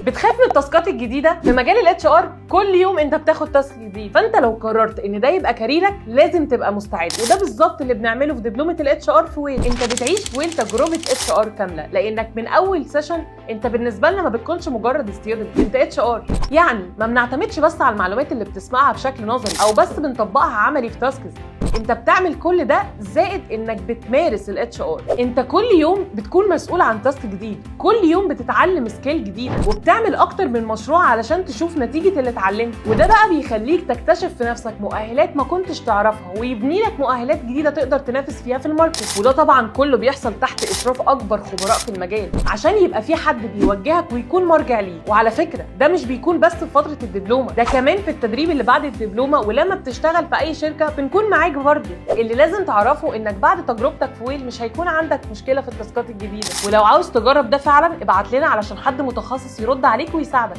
بتخاف من ال task ات الجديده؟ في مجال ال HR كل يوم انت بتاخد task جديد، فانت لو قررت ان ده يبقى كاريرك لازم تبقى مستعد، وده بالظبط اللي بنعمله في دبلومه ال HR في ويل. انت بتعيش في ويل تجربه HR كامله، لانك من اول session انت بالنسبة لنا ما بتكونش مجرد student، انت HR. يعني ما بنعتمدش بس على المعلومات اللي بتسمعها بشكل نظري او بس بنطبقها عملي في tasks، انت بتعمل كل ده زائد انك بتمارس ال HR. انت كل يوم بتكون مسؤول عن task جديد، كل يوم بتتعلم skill جديده، وبتعمل اكتر من مشروع علشان تشوف نتيجة اللي اتعلمته، وده بقى بيخليك تكتشف في نفسك مؤهلات ما كنتش تعرفها، ويبني لك مؤهلات جديدة تقدر تنافس فيها في ال market. وده طبعا كله بيحصل تحت اشراف اكبر خبراء في المجال، عشان يبقى في حد بيوجهك ويكون مرجع ليك. وعلى فكرة ده مش بيكون بس في فترة الدبلومه، ده كمان في التدريب اللي بعد الدبلومه، ولما بتشتغل في اي شركة بنكون معاك برضه. اللي لازم تعرفه انك بعد تجربتك في ويل مش هيكون عندك مشكلة في ال task ات الجديده، ولو عاوز تجرب ده فعلا ابعت لنا علشان حد متخصص يرد عليك ويساعدك.